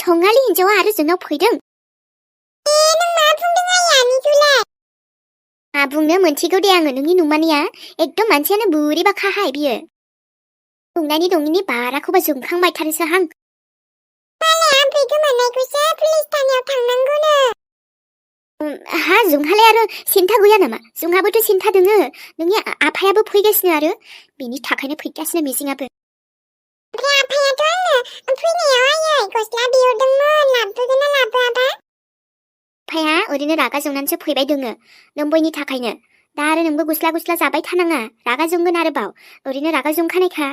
정갈이 हिनजावा आरो जोंनाव फैदों। नों मा बुंदों आइया आंनिखौलाय? मा बुंनो मोनथिगौ दे आङो नोंनि नंमानिया एकदम मानसियानो बुरिबा खाहाय बियो। बुंनायनि दङिनि बाराखौबा जोंखांबायथारोसोहां। मालाय आमफ्राय गोमानायखौसो पुलिस थानायाव थांनांगौनो। हा जोंहालाय आरो सिन्था गैया नामा? जोंहाबोथ' सिन्था दोङो। नोंनि आफायाबो फैगासिनो आरो बेनि थाखायनो फैगासिनो मिजिंआबो। ओमफ्राय आफायाथ' आंनो फैनायाव आइयै गस्ला बिहरदोंमोन, लाबोगोन ना लाबोआबा? आफाया ओरैनो रागा जोंनानैसो फैबाय दोङो नोंबोयनि थाखायनो। दा आरो नोंबो गुस्ला जाबाय थानाङा, रागा जोंगोन आरोबाव। ओरैनो रागा जोंखानायखा।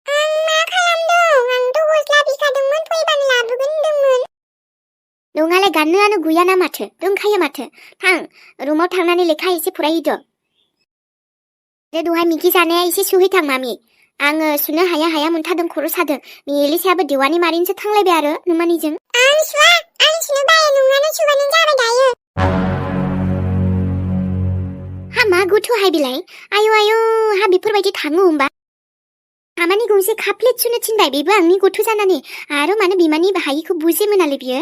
आं मा खालामदों? आंथ' गस्ला बिखादोंमोन, फैबानो लाबोगोन होनदोंमोन। नोंहालाय गाननोआनो गैयाना माथो, रोंखायो माथो। थां रुमाव थांनानै लेखा एसे फरायहैदो। दहाय मिगि जानाया एसे सुहैथां मामि। आङो सुनो हाया मोनथारदों, खर' सादों। मेलिसायाबो देवानि मारिनोसो थांलायबाय आरो नोंमानिजों। आं सुवा, आं सुनो बायो, नोंहानो सुबानो जाबाय दायो। हा मा गथ'हाय बिलाय? आयु हा बेफोरबायदि थाङो होमबा? खामानि गंसे खाफ्लेट सुनो थिनबाय, बेबो आंनि गथ' जानानै। आरो मानो बिमानि हायिखौ बुजि मोनालै बियो?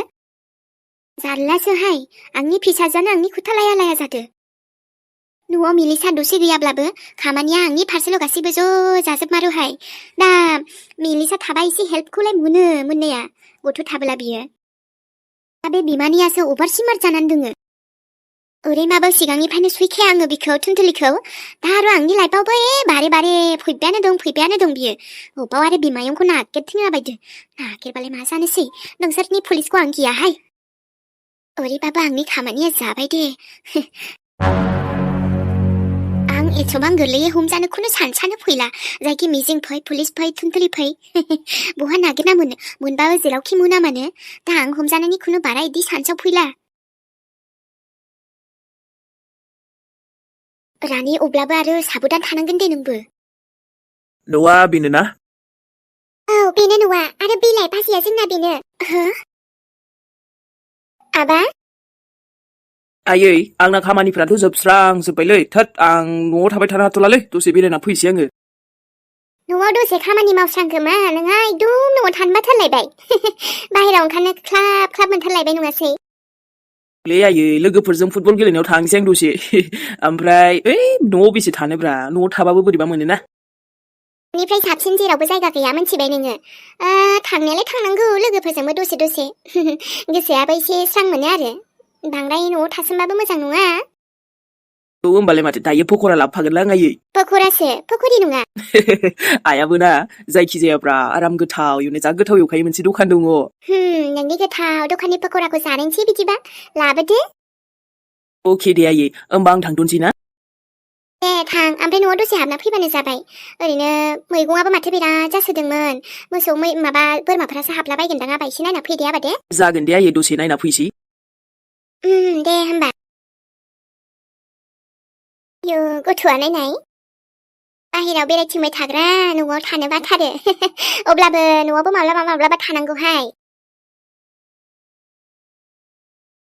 जारलासोहाय, आंनि फिसाजानो आंनि खोथा लाया जादो। न'आव मिलिसा दसे गैयाब्लाबो खामानिया आंनि फारसेल' गासिबो ज' जाजोबमारोहाय। दा मिलिसा थाबा एसे हेल्पखौलाय मोनो मोननाया, गथ' थाबोला बियो। दा बे बिमानियासो अभार स्मार्ट जानानै दोङो। ओरैमाबो सिगांनिफ्रायनो सुइखाया आङो बिखौ थुनथुलिखौ। दा आरो आंनि लाइफआवबो बारे फैबायानो दं बियो। अबाव आरो बिमायंखौ नागिरथिंला बायदो। नागिरबालाय मा जानोसै, नोंसोरनि पुलिसखौ आं गियाहाय। ओरैबाबो आंनि खामानिया जाबाय दे। आं एथबां गोरलैयै हमजानोखौनो सानसानो फैला। जायखि मिजिं फै, पुलिस फै, थुनथुलि फै। बहा नागिरना मोनबाबो जेरावखि मोना मानो। दा आं हमजानायनि खुनु बारा इदि सानसाव फैला। रानि अब्लाबो आरो साबधान थानांगोन दे नोंबो। न'आ बेनो ना? औ बेनो न'आ, आरो बिलाइ भाजिया जोंना बेनो। हो? आबा? आयै, आंना खामानिफ्राथ' जोबस्रांजोब्बायलै। थोद, आं न'आव थाबाय थानो हाथ'लालै, दसे बेरायना फैसै आङो। न'आव दसे खामानि मावस्रांखोमा, नोंहा एकदम न'आव थानो बाथारलायबाय। बाहेरायाव ओंखारनो ख्लाब मोनथारलायबाय नङासै? लै आयै, लोगोफोरजों फुटबल गेलेनायाव थांसै आं दसे। ओमफ्राय न'आव बेसे थानोब्रा, न'आव थाबाबो बोरैबा मोनोना। बेनिफ्राय साबसिन जेरावबो जायगा गैया मिथिबाय नोङो। थांनायालाय थांनांगौ लोगोफोरजोंबो दसे। गोसोआबो एसे स्रां मोनो आरो। बांद्राय न'आव थासोमबाबो मोजां नङा। औ होमबालाय माथो, दायो पक'रा लाबोफागोनलां आयै। पक'रासो, पक'रि नङा। आयाबो ना, जायखिजायाब्रा, आराम गोथाव एवनो, जा गोथाव एवखायो मोनसे दखान दङ। नोंनि गोथाव दखाननि पक'राखौ जानायसै बिदिबा, लाबोदो। अके दे आयै, होमबा आं थांथ'नोसै ना? दे थां, ओमफ्राय न'आव दसे हाबना फैबानो जाबाय। ओरैनो मैगङाबो माथो बिराद जासोदोंमोन। मोसौ बोरमाफ्रासो हाबला बायगोनदां, आबा एसे नायना फैदे आबा दे। जागोन दे आयै, दसे नायना फैसै। दे होमबा। यो गथ'आ नायनाय। बाहेराव बेरायथिंबाय थाग्रा, न'आव थानो बाथारो। अब्लाबो न'आवबो माब्लाबा थानांगौहाय।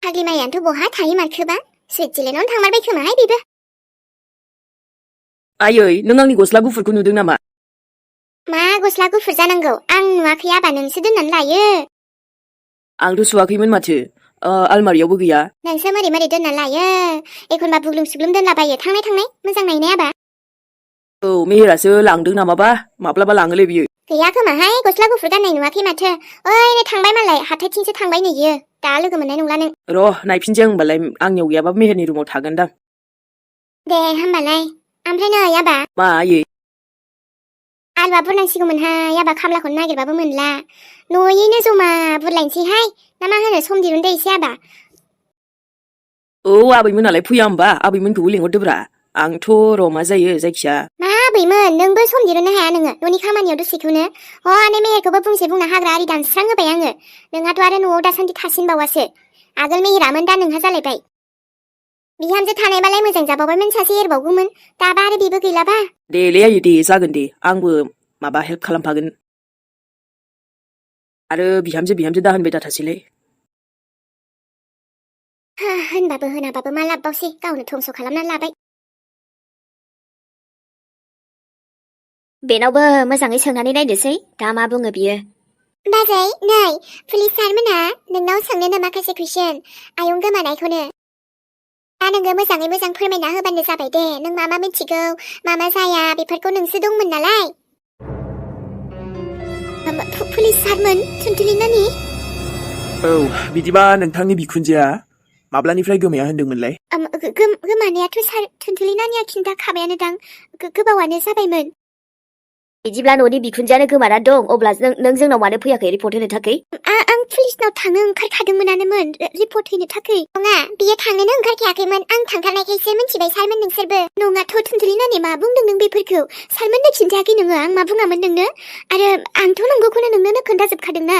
फाग्लि माइयानोथ' बहा थायो मारखोबा, सुइजारलेण्डआवनो थांमारबाय खोमाहाय बेबो। आयै, नों आंनि गस्ला गुफुरखौ नुदों नामा? मा गस्ला गुफुर जानांगौ? आं नुवाखै आबा, नोंसो दोननानै लायो। आंथ' सुवाखैमोन माथो, आलमारियावबो गैया। नोंसो मोरै दोननानै लायो। एखनबा बुग्लुं सुग्लुं दोनलाबायो। थांनाय, मोजां नायनाय आबा। औ, मेहेरासो लांदों नामाबा, माब्लाबा लाङोलै बियो। गैया खोमाहाय, गस्ला गुफुर गाननाय नुवाखै माथो। ओइनो थांबाय मालाय, हाथायथिंसो थांबाय नैयो। दा लोगो मोननाय नंला नों। र' नायफिनसै आं होमबालाय, आंनियाव गैयाबा मेहेरनि रुमाव थागोनदां। दे होमबालाय। ओमफ्राय नै आबा। मा आयै? आलुआ बुरनांसिगौमोनहाय आबा, खामलाखौनो नागिरबाबो मोनला। न'यैनो जमा बुरलायनोसैहाय, ना मा होनो, सम दिरुनदो एसे आबा। औ, आबैमोनालाय फैया होमबा? आबैमोनखौबो लिंहरदोब्रा। आंथ' र' मा जायो, जायखिया। मा आबैमोन, नोंबो सम दिरुननो हाया नोङो, न'नि खामानियाव दसेखौनो। हनै मेहेरखौबो बुंना हाग्रा आरि दानस्रां होबाय आङो। नोंहाथ' आरो न'आव दासान्दि थासिनबावासो। आगोल मेहेरामोन, दा नोंहा जालायबाय। बिहामजो थानायबालाय मोजां जाबावबायमोन, सासे एरबावगौमोन। दाबा आरो बेबो गैलाबा। देलै आयै दे, जागोन दे, आंबो हेल्प खालामफागोन। आरो बिहामजो दा होनबाय दाथासैलै। होनबाबो होनाबाबो मा लाबबावसै, गावनो धंस' खालामनानै लाबाय। बेनावबो मोजाङै सोंनानै नायनोसै, दा मा बुङो बियो। बाजै नै पुलिस सारमोनहा नोंनाव सोंनो माखासे कुइसन आयं गोमानायखौनो दा नोङो मोजाङै मोजां फोरमायना होबानो जाबाय दे नों मा मा मिथिगौ मा मा जाया बेफोरखौ नोंसो दंमोन नालाय पुलिस सारमोन थुनथुलि नानि औ बिदिबा नोंथांनि बिखुनजोआ माब्लानिफ्राय गोमाया होनदोंमोनलाय? गोमानायाथ' सार थुनथुलि नानिया खिन्थाखाबायानो दां गोबावानो जाबायमोन बिदिब्ला न'नि बिखुनजोआनो गोमाना दं अब्ला नों जोंनाव मानो फैयाखै रिपर्ट होनो थाखै? आं पुलिसनाव थांनो ओंखारखादोंमोनानोमोन रिपर्ट हैनो थाखै नङा बियो थांनोनो ओंखारखायाखैमोन आं थांथारनायखायसो मिथिबाय सारमोन नोंसोरबो नङाथ' थुनथुलि नानि मा बुंदों नों बेफोरखौ सारमोननो खिन्थायाखै नोङो आं मा बुङामोन नोंनो आरो आंथ' नंगौखौनो नोंनोनो खोन्थाजोबखादोंना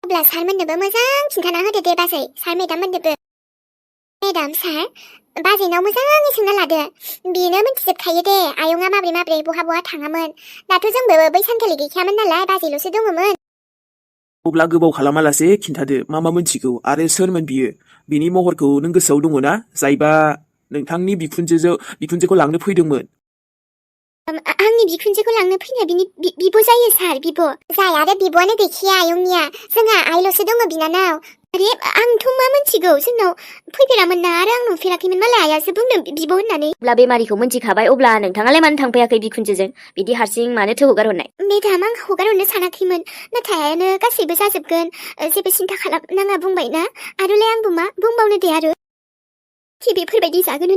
अब्ला सारमोननोबो मोजां खिन्थाना होदो दे बाजै सार मेदाममोननोबो मेदाम सार बाजैनाव मोजाङै सोंना लादो बेनो मिथिजोबखायो दे आयंआ माब्रै बहा थाङामोन दाथ' जोंबो बै सानखालि गैखायामोन नालाय बाजैल'सो दङमोन अब्ला गोबाव खालामालासे खिन्थादो मा मोनथिगौ आरो सोरमोन बियो बिनि महरखौ नों गोसोआव दङ ना जायबा नोंथांनि बिखुनजोखौ लांनो फैदोंमोन आंनि बिखुनजोखौ लांनो फैनाया बिब' जायो सार बिब' जाय आरो बिब'आनो गैखाया आयंनिया जोंहा आइल'सो दङ बिनानाव अरे आंथ' मा मोनथिगौ जोंनाव फैफेरामोन ना आरो आं नुफेराखैमोन मालाय आइयासो बुंदों बिब' होननानै अब्ला बेमारिखौ मोनथिखाबाय अब्ला नोंथाङालाय मानो थांफायाखै बिखुनजोजों बिदि हारसिं मानो हगार हरनाय मेदाम आं हगारहरनो सानाखैमोन नाथाय आइयानो गासैबो जाजोबगोन जेबो सिन्था खालामनाङा बुंबायना आरोलाय आंबो मा बुंबावनो दे आरो बेफोरबायदि जागोन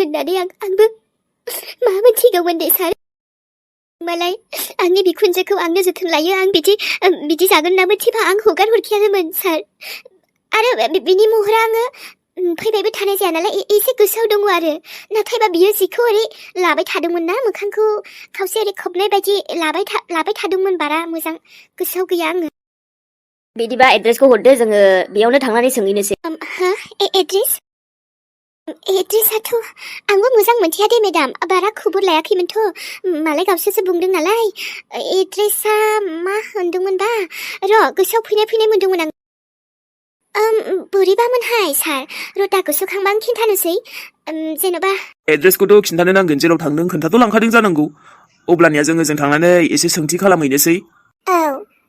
होननानै आंबो मा मोनथिगौमोन दे सार मालाय आंनि बिखुनजोखौ आंनो जोथोन लायो आं बिदि जागोन ना मोनथिबा आं हगार हरखायानोमोन सार आरो बिनि महरा आङो फैबायबो थानाय जाया नालाय एसे गोसोआव दङ आरो नाथायबा बियो जिखौ ओरै लाबाय थादोंमोन ना मोखांखौ खावसे ओरै खोबनाय बायदि लाबाय थादोंमोन बारा मोजां गोसोआव गैया आङो बिदिबा एड्रेसखौ हरदो जोङो बेयावनो थांनानै सोंहैनोसै एड्रेसाथ' आंबो मोजां मोनथिया दे मेदाम बारा खबर लायाखैमोनथ' मालाय गावसोरसो बुंदों नालाय एड्रेसा मा होनदोंमोनबा र' गोसोआव फैनाय मोनदोंमोन आं बोरैबामोनहाय सार र' दा गोसोखांबा आं खिन्थानोसै जेन'बा एड्रेसखौथ' खिन्थानो नांगोन जेराव थांदों खोन्थाथ' लांखादों जानांगौ अब्लानिया जों थांनानै एसे सोंथि खालामहैनोसै औ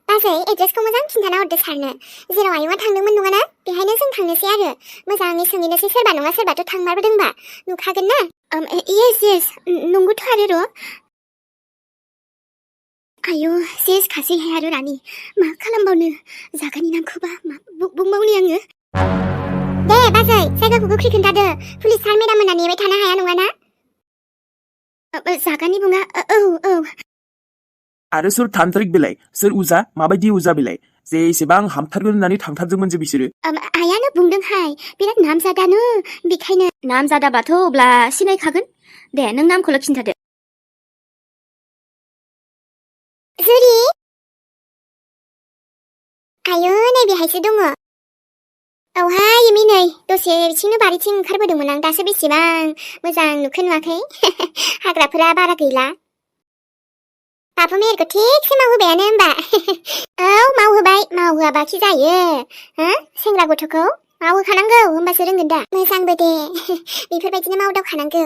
बाजै एड्रेसखौ मोजां खिन्थाना हरदो सारनो जेराव आयंआ थांदोंमोन नङाना बेहायनो जों थांनोसै आरो मोजाङै सोंहैनोसै सोरबा नङा सोरबाथ' थांमारबोदोंबा नुखागोन ना येस नंगौथ' आरो र' आयु सेस खासैहाय आरो रानि मा खालामबावनो जागानि नामखौबा मा बुंबावनो आङो दे बाजै जायगाखौ गोख्रै खोन्थादो पुलिस सार मेदाम मोनहा नेबाय थानो हाया नङाना जागानि बुङा औ आरो सोर तान्त्रिक बेलाय सोर उजा माबायदि उजा बेलाय जे एसेबां हामथारगोन होननानै थांथारदोंमोन जे बिसोरो आइयानो बुंदोंहाय बिराद नामजादानो बेखायनो नामजादाबाथ' अब्ला सिनायखागोन दे नों नामखौल' खिन्थादो जुरि आयु नै बेहायसो दङ औहाय एमि नै दसे बिथिंनो बारिथिं ओंखारबोदोंमोन आं दासो बेसेबां मोजां नुवाखै हाग्राफोरा बारा गैला बाबु मेहेरखौ थिगसे मावहोबायानो होनबा औ मावहोआबाखि जायो सेंग्रा गथ'खौ मावहोखानांगौ होनबासो रोंगोन दा मोजांबो दे बेफोरबायदिनो मावदावखानांगौ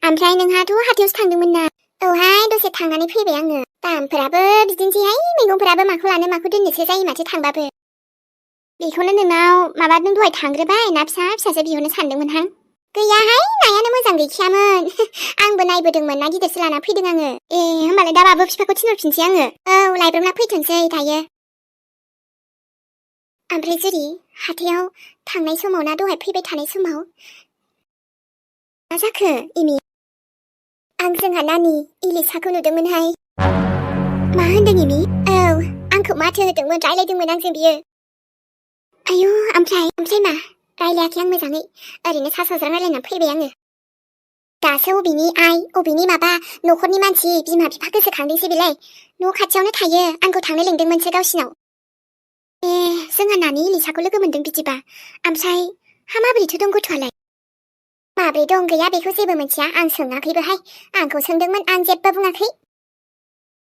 ओमफ्राय नोंहाथ' हाथायावसो थांदोंमोन ना औहाय दसे थांनानै फैबाय आङो दामफोराबो बिदिनोसैहाय मैगंफोराबो माखौ लानो माखौ दोननोसो जायो माथो थांबाबो बेखौनो नोंनाव नों दहाय थांग्रोबाय ना फिसासो बिहरनो सानदोंमोनहां गैयाहाय नायानो मोजां गैखायामोन आंबो नायबोदोंमोन ना गिदिरसो लाना फैदों आङो होमबालाय दा बाबु बिफाखौ थिनहरफिनसै आङो औ लायब्रबना फैथोंसै दायो ओमफ्राय जुरि हाथायाव थांनाय समाव ना दहाय फैबाय थानाय समाव मा जाखो एमि आं जोंहा नानि इलिसाखौ नुदोंमोनहाय मा होनदों एमि औ आंखौ माथो होदोंमोन रायलायदोंमोन आंजों बियो आयु ओमफ्राय मा रायलायाखै आं मोजाङै ओरैनो सा साज्रां रायलायनानै फैबाय आङो दासो अबेनि आइ अबेनि माबा न'खरनि मानसि बिमा बिफा गोसोखांदोंसो बेलाय न' खाथियावनो थायो आंखौ थांनो लेंदोंमोनसो गावसिनाव जोंहा नानि इलिसाखौ लोगो मोनदों बिदिबा ओमफ्राय माबोरैथो दं गथ'आलाय माब्रै दं गैया बेखौ जेबो मिथिया आं सोङाखैबोहाय आंखौ सोंदोंमोन आं जेबो बुङाखै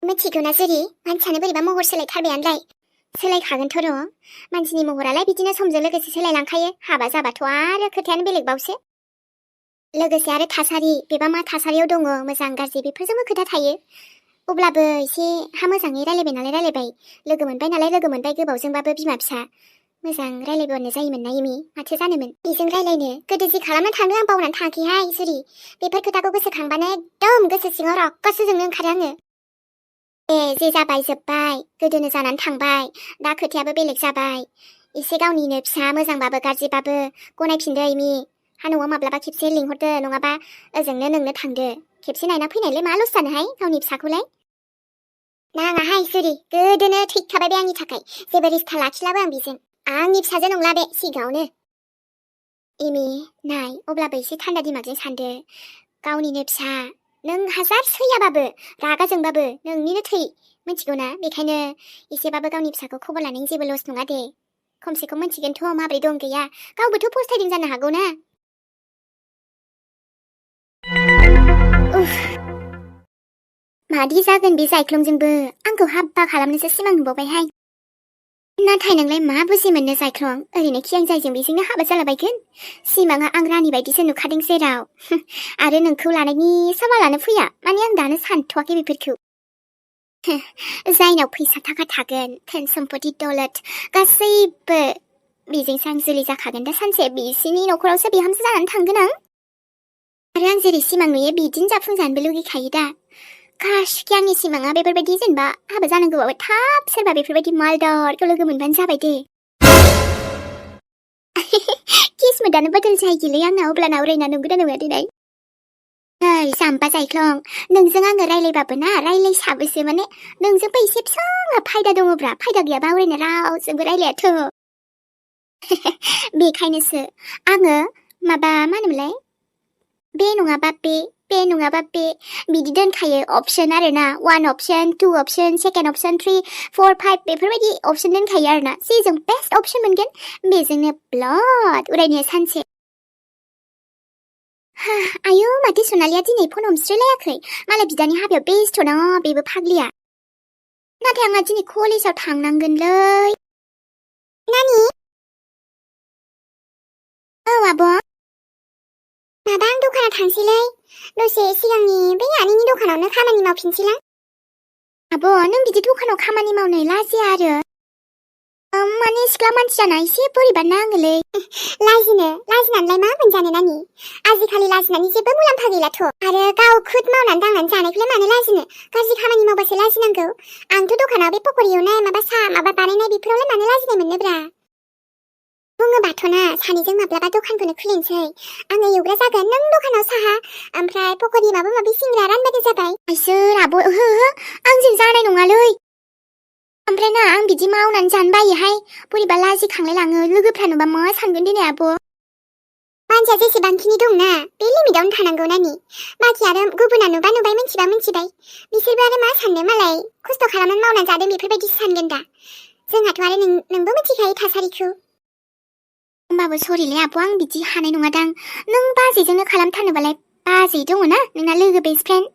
मिथिगौना जुरि मानसियानो बोरैबा महर सोलायथारबायानोलाय सोलायखागोनथ' र' मानसिनि महरालाय बिदिनो समजों लोगोसे सोलायलांखायो हाबा जाबाथ' आरो खोथायानो बेलेगबावसो लोगोसे आरो थासारि बेबा मा थासारियाव दङ मोजां गाज्रि बेफोरजोंबो खोथा थायो अब्लाबो एसे हा मोजाङै रायलायबाय नालाय रायलायबाय लोगो मोनबाय नालाय लोगो मोनबाय गोबावजोंबाबो बिमा फिसा मोजां रायलायबानो जायोमोन ना एमि माथो जानोमोन बेजों रायलायनो गोदो जि खालामना थांदों आं बावनानै थाङाखैहाय जुरि बेफोर खोथाखौ गोसोखांबानो एकदम गोसो सिङाव रागा जोंनो ओंखारो आङो जे जाबाय जोब्बाय गोदोनो जानानै थांबाय दा खोथायाबो बेलेग जाबाय एसे गावनिनो फिसा मोजांबाबो गाज्रिबाबो गनायफिनदो एमि हा न'आव माब्लाबा खेबसे लिंहरदो नङाबा ओजोंनो नोंनो थांदो खेबसे नायना फैनायलाय मा लस जानोहाय गावनि फिसाखौलाय नाङाहाय जुरि गोदोनो थैखाबाय बे आंनि थाखाय जेबो रिस्ता लाखिलाबो आं बेजों आंनि फिसाजो नंला बे सिगाङावनो एमि नाय अब्लाबो एसे थान्दा दिमागजों सानदो गावनिनो फिसा नों हाजार सैयाबाबो रागा जोंबाबो नोंनिनो थै मिथिगौ ना बेखायनो एसेबाबो गावनि फिसाखौ खबर लानायनि जेबो लस नङा दे खमसे खम मिथिगोनथ' माबोरै दं गैया गावबोथ' फस्थायदों जानो हागौ ना मादि जागोन बे जायख्लंजोंबो आंखौ हाबा खालामनोसो सिमां नुबावबायहाय नाथाय नोंलाय मा बुजि मोननो जायख्लं ओरैनो खियां जायजों बेजोंनो हाबा जालाबायगोन सिमाङा आं रानि बायदिसो नुखादों जेराव आरो नोंखौ लानायनि सावालानो फैया माने आं दानो सानथ'वाखै बेफोरखौ जायनाव फैसा थाखा थागोन धोन सम्पति दौलत गासैबो बेजोंसो आं जुलि जाखागोन दा सानसे बिसिनि न'खरावसो बिहामजो जानानै थांगोन आं आरो आं जेरै सिमां नुयो बिदिनो जाफुंजानोबो लुगैखायो दा काशखि आंनि सिमाङा बेफोरबायदि जेनेबा हाबा जानांगौबाबो थाब सोरबा बेफोरबायदि मालदारखौ लोगो मोनबानो जाबाय दे किस्मतआनो बदल जाहैगोनलै आंना अब्लाना उरायना नंगौना नङा देनाय नै जाम्बा जायख्लं नोंजों आङो रायलायबाबो ना रायलायसाबोसो माने नोंजोंबो एसे फिसा फायदा दङब्रा फायदा गैयाबा उरायना रावजोंबो रायलायाथ' बेखायनोसो आङो माबा मा होनोमोनलाय बे नङाबा बे नङाबा बे बिदि दोनखायो अपसन आरोना 1 अपसन 2 अपसन सेकेन्ड अपसन 3 4 5 बेफोरबायदि अपसन दोनखायो आरोना जेजों बेस्ट अपसन मोनगोन बेजोंनो ब्लड उरायनो सानसे आयौ माथो सनालिया दिनै फन हमस्रायलायाखै मालाय बिदानि हाबायाव बेस्थ' ना बेबो फाग्लिया नाथाय आंहा दिनै कलेजाव थांनांगोनलै नानि औ आब' माबा आं दखानाव थांसैलै दसे सिगांनि बै आनैनि दखानावनो खामानि मावफिनसैलां आब' नों बिदि दखानाव खामानि मावनो लाजिया आरो माने सिख्ला मानसि जाना एसे बोरैबा नाङोलै लाजिनानैलाय मा मोनजानो नानि आजिखालि लाजिनानै जेबो मुलाम्फा गैलाथ' आरो गाव खुद मावनानै दांनानै जानायखौलाय मानो लाजिनो गाज्रि खामानि मावबासो लाजिनांगौ आंथ' दखानाव बे पक'रि एवनाय माबा साहा माबा बानायनाय बेफोरावलाय मानो लाजिनाय मोननोब्रा बुङोबाथ' ना सानैजों माब्लाबा दखानखौनो खुलिनोसै आङो एवग्रा जागोन नों दखानाव साहा ओमफ्राय पक'रि माबा माबि सिंग्रा रानबानो जाबाय आइसोर आब' ओहो आंजों जानाय नङालै ओमफ्राय ना आं बिदि मावनानै जानो बायोहाय बोरैबा लाजिखांलाय लाङो लोगोफ्रा नुबा मा सानगोन दिनै आब' मानसिया जेसेबांखिनि दंना बे लिमिटावनो थानांगौ नानि बाखि आरो गुबुना नुबा नुबाय मिथिबा मिथिबाय बिसोरबो आरो मा साननो मालाय खस्थ' खालामनानै मावनानै जादों बेफोरबायदिसो सानगोन दा जोंहाथ' आरो नोंबो मिथिखायो थासारिखौ होमबाबो सरिलै आब' आं बिदि हानाय नङादां नों बाजैजोंनो खालामथारनोबालाय बाजै दङ ना नोंना लोगो बेस्ट फ्रेन्ड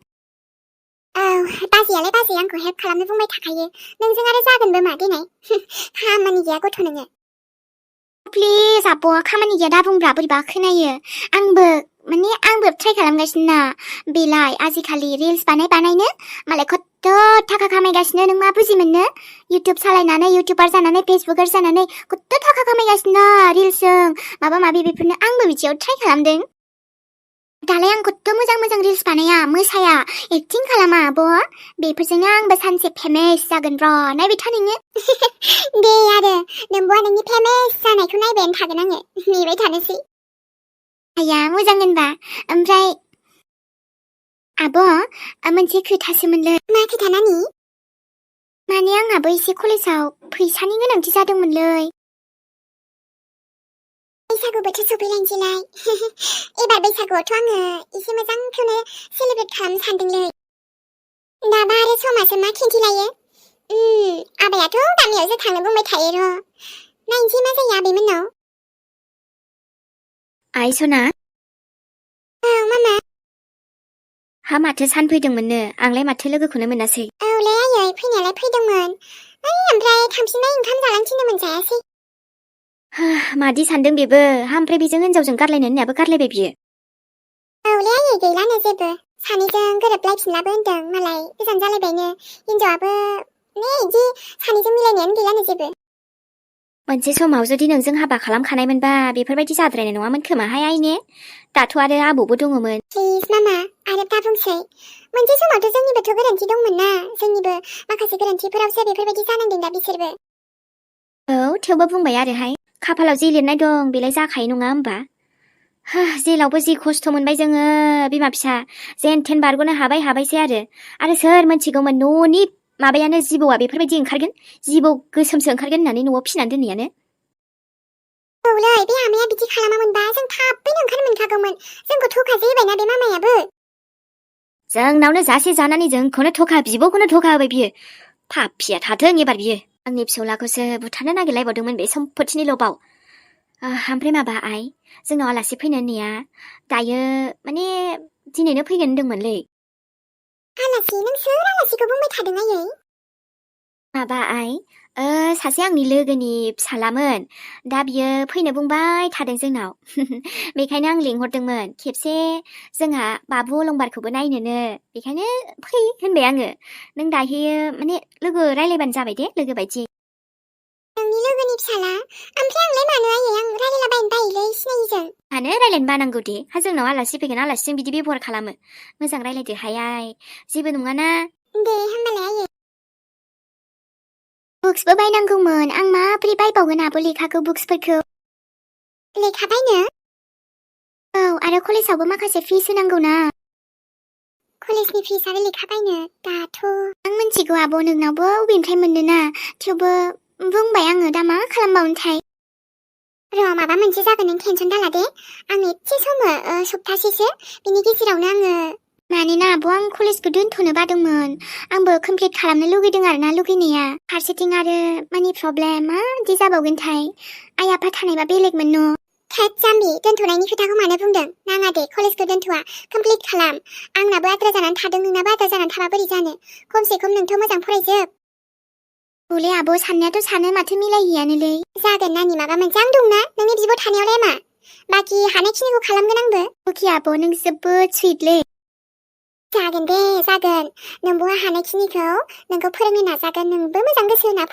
औ बाजैयालाय बाजै आंखौ हेल्प खालामनो बुंबाय थाखायो नोंजों आरो जागोनबो मा देनाय खामानि गैया गथ' नोङो प्लिज आब' खामानि गैया दा बुंब्रा बोरैबा खोनायो आंबो ट्राइ खालामगासिनो ना बेलाय आजिखालि रिल्स बानायनो मालाय खत्थ' थाखा खामायगासिनो नों मा बुजि मोननो इउटुब सालायनानै इउटुबार जानानै फेसबुकार जानानै खत्थ' थाखा खामायगासिनो रिल्सजों माबा माबि बेफोरनो आंबो बिदियाव ट्राइ खालामदों दालाय आं खत्थ' मोजां रिल्स बानाया मोसाया एक्टिं खालामा आब' बेफोरजोंनो आंबो सानसे फेमास जागोन र' नायबाय था नोङो दे आरो नोंबो नोंनि फेमास जानायखौ नायबायानो थागोन आङो नेबाय थानोसै आया मोजां होनबा ओमफ्राय आब' मोनसे खोथासोमोनलै मा खोथा नानि माने आंहाबो एसे कलेजाव फैसानि गोनांथि जादोंमोनलै बैसागु बोथोर सफैलायनोसैलाय एबार बैसागुआवथ' आङो एसे मोजांखौनो सेलेब्रेट खालामनो सानदोंलै दाबा आरो समासो मा खिन्थिलायो आबायाथ' गामियावसो थांनो बुंबाय थायो र' नायनोसै मा जायो आबैमोननाव आइ सना औ मामा हा माथो सानफैदोंमोननो आंलाय माथो लोगोखौनो मोनासै औलै आयै फैनायालाय फैदोंमोन ओमफ्राय थांफिननाय ओंखाम जालांथिनोमोन जायासै मादि सानदों बेबो ओमफ्राय बेजों हिनजावजों गारलायनो होननायाबो गारलायबाय बियो औलै आयै गैलानो जेबो सानैजों गोरोबलायफिनलाबो होनदों मालाय गोजान जालायबायनो हिनजावाबो इदि सानैजों मिलायनायानो गैलानो जेबो मोनसे समाव जुदि नोंजों हाबा खालामखानायमोनबा बेफोरबायदि जाद्रायनाय नङामोन खोमाहाय आइ ने दाथ' आरो आबौबो दङमोन प्लिज मामा आरो दा बुंसै मोनसे समावथ' जोंनिबोथ' गोरोन्थि दंमोन ना जोंनिबो माखासे गोरोन्थिफोरावसो बेफोरबायदि जानांदों दा बिसोरबो औ थेवबो बुंबाय आरोहाय खाफालाव जे लिरनाय दं बेलाय जाखायो नङा होमबा जेलावबो जि खस्थ' मोनबाय जोङो बिमा फिसा जेन थेन बारग'नो हाबायसै आरो सोर मोनथिगौमोन न'नि माबायानो जिबौआ बेफोरबायदि ओंखारगोन जिबौ गोसोमसो ओंखारगोन होननानै न'आव फिसिनानै दोननायानो औलै बे आमाया बिदि खालामामोनबा जों थाबैनो ओंखारनो मोनखागौमोन जोंखौ थखासो होबायना बे मामायाबो जोंनावनो जासे जानानै जोंखौनो थखा बिब'खौनो थखा होबाय बियो पापिया थाथों एबार बियो आंनि फिसौलाखौसो बुथारनो नागिरलायबावदोंमोन बे सम्पथिनि लबाव ओमफ्राय माबा आइ जोंनाव आलासि फैनो होननाया दायो माने दिनैनो फैगोन होनदोंमोनलै आलासि नों सोर आलासिखौ बुंबाय थादों आयै माबा आइ सासे आंनि लोगोनि फिसालामोन दा बियो फैनो बुंबाय थादों जोंनाव बेखायनो आं लिंहरदोंमोन खेबसे जोंहा बाबु अलंबारखौबो नायनोनो बेखायनो फै होनबाय आङो नों दायो माने लोगो रायलायबानो जाबाय दे लोगो बायदि नोंनि लोगोनि फिसाला ओमफ्राय आंलाय मानो आयै आं रायलायलाबायनो बायोलै सिनायिजों मानो रायलायनो बानांगौ दे जोंनाव आलासि फैगोन आलासिजों बिदि बेबहार खालामो मोजां रायलायदो हाय आइ जेबो नङाना दे होमबालाय आयै बुक्सबो बायनांगौमोन आं माबोरै बायबावगोन आब' लेखाखौ बुक्सफोरखौ लेखा बायनो औ आरो कलेजावबो माखासे फिस होनांगौ ना कलेजनि फिस आरो लेखा बायनो दाथ' आं मिथिगौ आब' नोंनावबो अबेनिफ्राय मोननोना थेवबो बुंबाय आङो दा मा खालामबावनोथाय र' माबा मोनसे जागोन नों टेनसन दाला दे आं एसे सप्तासेसो बिनि गेजेरावनो आङो मानोना आब' आं कलेजखौ दोनथ'नो बादोंमोन आंबो कमप्लिट खालामनो लुगैदों आरोना लुगैनाया फारसेथिं आरो मानि प्रब्लेम माबायदि जाबावगोनथाय आइ आफा थानायबा बेलेगमोन न' थोद जाम्बि दोनथ'नायनि खोथाखौ मानो बुंदों नाङा दे कलेजखौ दोनथ'आ कमप्लिट खालाम आंनाबो आद्रा जानानै थादों नोंनाबो आद्रा जानानै थाबा बोरै जानो खमसे खम नोंथ' मोजां फरायजोब हले आब' साननायाथ' सानो माथो मिलायहैयानोलै जागोन नानि माबा मोनसे आं दंना नोंनि बिब' थानायावलाय मा बाखि हानायखिनिखौ खालामगोन आंबो अके आब' नों जोबोद सुइटलै जागोन दे जागोन नोंबो हानायखिनिखौ नोंखौ फोरोंनो नाजागोन नोंबो मोजां गोसो होना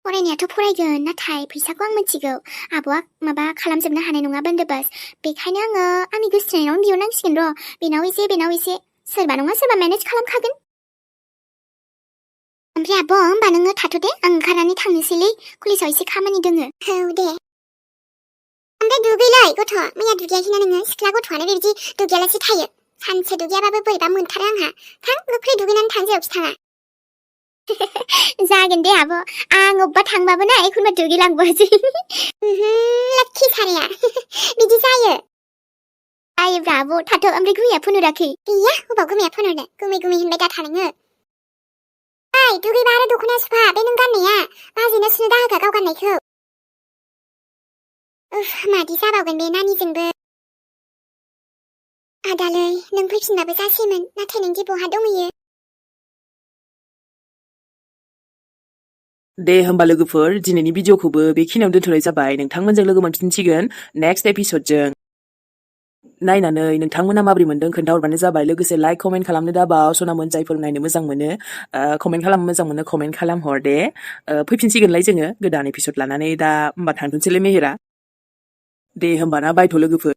फरायनायाथ' फरायगोन नाथाय फैसाखौ आं मिथिगौ आब'आ माबा खालामजोबनो हानाय नङा बन्दोबस्त बेखायनो आङो आंनि गोसोथोनायावनो बिहरनांसिगोन र' बेनाव एसे सोरबा नङा सोरबा मेनेज खालामखागोन ओमफ्राय आब' होमबा नोङो थाथ' दे आं ओंखारनानै थांनोसैलै कलेजाव एसे खामानि दोङो औ दे ओमफ्राय दुगैलै गथ' मैया दुगैयाखैना नोङो सिख्ला गथ'आनो बेबायदि दुगैयालासे थायो सानसे दुगैयाबाबो बोरैबा मोनथारो आंहा थां गोख्रै दुगैनानै थां जेरावखि थाङा जागोन दे आब' आं अब्बा थांबाबो ना एखनबा दुगैलांबासै लाखि सारिया बिदि जायो जायोब्रा आब' थाथ' ओमफ्राय गुमैया फन हराखै गैया अबाव गुमैया फन हरनो गुमै होनबाय दा थानोङो ओइ दुगैबा आरो दख'ना सुफा बे नों गाननाया बाजैनो सुनो दाहोखा गाव गाननायखौ मादि जाबावगोन बे नानिजोंबो आदालै नों फैफिनबाबो जासैमोन नाथाय नोंदि बहा दंहैयो दे होमबा लोगोफोर दिनैनि भिडिअखौबो बेखिनियाव दोनथ'नाय जाबाय नोंथांमोनजों लोगो मोनफिनसिगोन नेक्स्ट एपिसोडजों नायनानै नोंथांमोना माबोरै मोनदों खोन्थाहरबानो जाबाय लोगोसे लाइक कमेन्ट खालामनो दाबाव सनामोन जायफोर नायनो मोजां मोनो कमेन्ट खालामनो मोजां मोनो कमेन्ट खालामहर दे फैफिनसिगोनलाय जोङो गोदान एपिसोड लानानै दा होमबा थांथोंसैलै मेहेरा दे होमबा ना बायथ' लोगोफोर